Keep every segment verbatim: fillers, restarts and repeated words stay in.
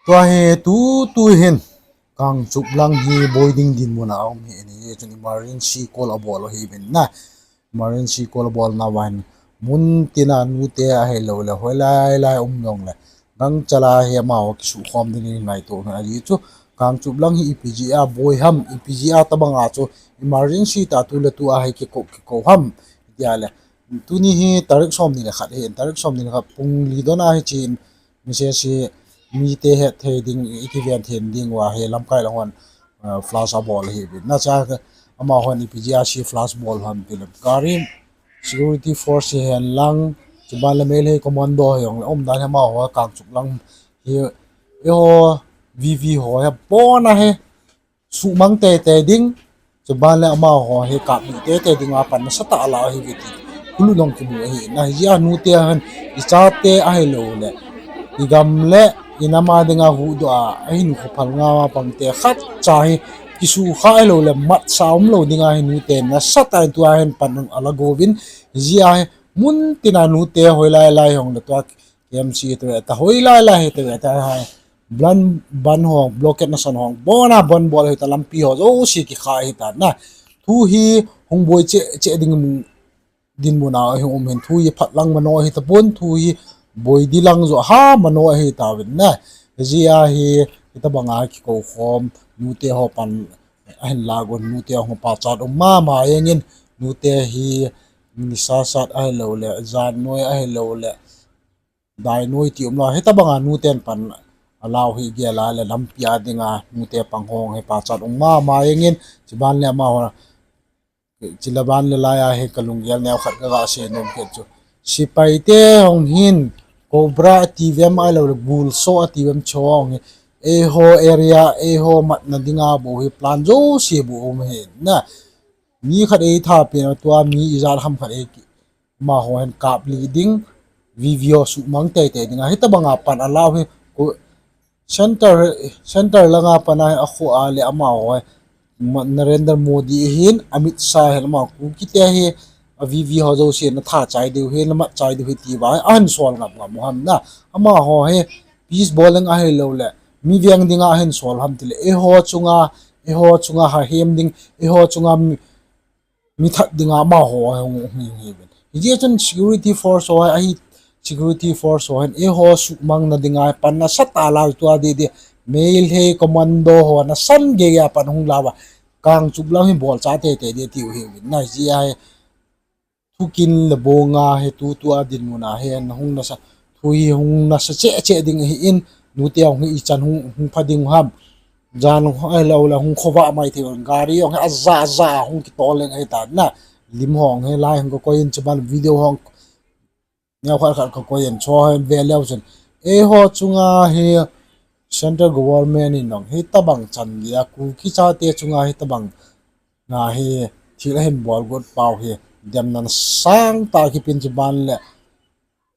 Tua hi tutu hin Kangchup lang hi boi ding dinmun a um hi in, hichun emergency call abol u hi in na. Emergency call abolna uva hin muntina nute ahilouleh hoilai lai um jongleh gangchal a hi amaho kisukhom ding in ngaito u ahi chu. Kangchup lang hi ipi jeh a boi ham, ipi jeh a tobang a chu emergency tah tu le tu a hi kikou kikou ham tia leh, tuni hi tarik somni le khat hi, tarik somni le khat pung li don a hiche message hi mite het thei ding, ikiven thei ding uva hi lamkai lang hon flash abol hi in na. Chua amahon ipi jeh a flash bol ham tileh, gari security force hihen lang, chuban le Meitei commando hijongleh umdan hi amaho Kangchup lang hi, eiho V V ho hi abon a hi suhmang teitei ding, chuban le amaho hi kaplih teitei dinga pan nasatah alau ahi ve ti thulut jong kimu ahi na. Hijeh a nute hin ichate ahilouleh igam le inam a dinga huhdoh a, ahinkho phal ngam a pangte khatcha hi kisukha ahilouleh matsa umlou dinga hi nute nasatah in tua hin pan ala gouvin, hijeh a hi muntina nute hoilai lai jongleh tua K M C hi tave ta, hoilai lai hi tave ta, hi blan ban ho, blockade nasan ho, abon a ban bol hi ta, lampi ho jouse kikha hi ta na. Thu hi hung boi cheh cheh ding dinmun a hi um hin, thu hi phat lang mano hi tapon, thu hi boi di lang joh ha mano hi tauvin na. Hijeh a hi hitobang a kikou khom nute ho pan ahin la gon, nute ho pachat um mama jengin, nute hi nisa sat ahilouleh jan noi ahilouleh dai noi ti umlou, hitobang a nuten pan alau hi gel a leh lampi a dinga nute pang ho hi pachat um mama jengin, chuban le amaho, chule ban le lai a hi kalunggel neo khat kaga seinom kit chu, sepaite ho hin Cobra ati vem ahilouleh Gulso ati vem cho ho hi eiho area, eiho matna dinga bou hi plan jouse bou um hi na. Mi khat eitha pen a tua mi ijat ham khat ei, amaho hin kaplih ding, V V ho suhmang teitei dinga hitobang a pan alau hi, centre, centre langa pan a hi akhoh a leh amaho hi Narendra Modi hin, Amit Shah hin, ama Kukite hi a V V ho jouse natha chai diu hi, namat chai diu hi ti uva hi ahin sol ngam ngam u ham na. Amaho hi peace bol ding ahilouleh mi veng dinga ahin sol ham tileh, eiho chunga, eiho chunga hahem ding, eiho chunga mi, mi that dinga amaho hi hung, hung hi uvin. Hijeh chun security force ho hi, ahi security force ho hin eiho suhmangna dinga pan nasatah a lau tua didi, Meitei commando ho nasan geiya pan hung lau a, Kangchup lang hi bolcha teitei di tiu hi uvin na. Hijeh a hi thukin le bonga hi tutu a dinmun a hin hung nasa, thu hi hung nasa cheh cheh ding ahi in, nute hung hi ichan hung, hung pha ding ham. Jan ahilouleh hung khovah mai thei, gari jong hi aja aja hung kitol leng ahi ta na. Lim ho hi lai hung kakoi in, chuban video ho neo khat khat kakoi in, chu hi ve leu chun eiho chunga hi central government in jong hitobang chan geiya Kuki chate chunga hitobang a hi thil ahin bol got pau hi demna sangtah kipin, chuban leh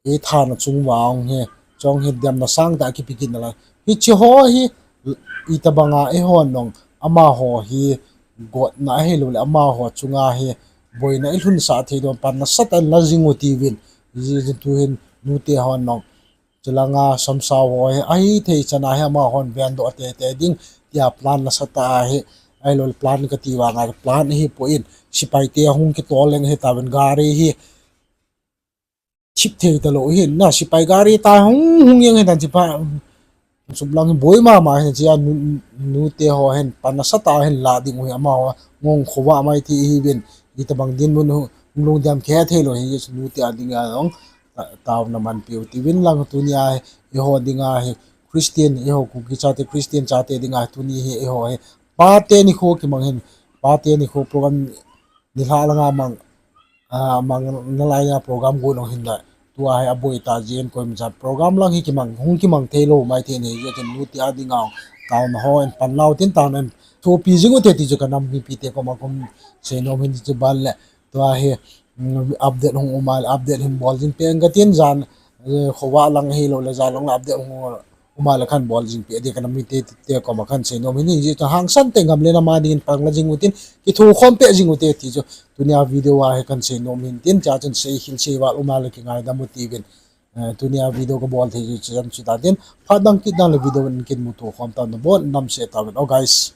eithana chung uva jong hi, chong hi demna sangtah kipe kit nalai. Hiche ho hi itobang a eihon jong amaho hi gotna ahilouleh amaho chunga hi boina ilhunsah thei diu pan nasatah in la jing u tiuvin. Hijeh chun tuhin nute hon jong chulanga samsao ho hi ahithei chan a hi amahon vendoh teitei ding tia plan nasatah a hi, ahilouleh plan kati vang a plan ahipoi in, sepaite hung kitol leng ahi tauvin, gari hi thip thei talou hin na, sepai gari ta hung hung jeng hitan, sepai Kangchup lang hi boi mama hin, hichea nu, nute ho hin pan nasatah a hin la ding u hi, amaho ngong khovah mai thei ahiuvin, hitobang dinmun hung lungdam khe theilou hi, nute a dinga jong taona manpeh u tiuvin lang, tunia eiho dinga hi Christian, eiho Kuki chate Christian chate dinga tuni hi eiho hi Pate nikho kimang hin, Pate nikho program nilhah langa mang, a, mang nalai a program gon jong hinla, tua hi aboi ta jin, koima chan program lang hi kimang, hung kimang theilou mai thei ahi, hijeh chun nute a dinga taona ho in pan lau tin, taona in thopi jing u te ti chu kanam mipite koma kon seinom hin, chuban leh tua hi update hung um a leh update hin bol jing peh inge katin, jan khovah lang ahilouleh jan lang update hung um a leh khan bol jing peh ding kanam mite te koma khan seinom hin, hijeh chun hangsan tah in gam le nam a dingin pang la jing u tin, kithokhom peh jing u te ti chu tunia video a hi kan seinom hin tin, chua chun seikhel seival um a leh kingaidam u tiuvin. Tunia video kabol thei chu chijam chu dan tin, phat dang kit dang le video in kin muto khom tau nabon namse tauvin o guys.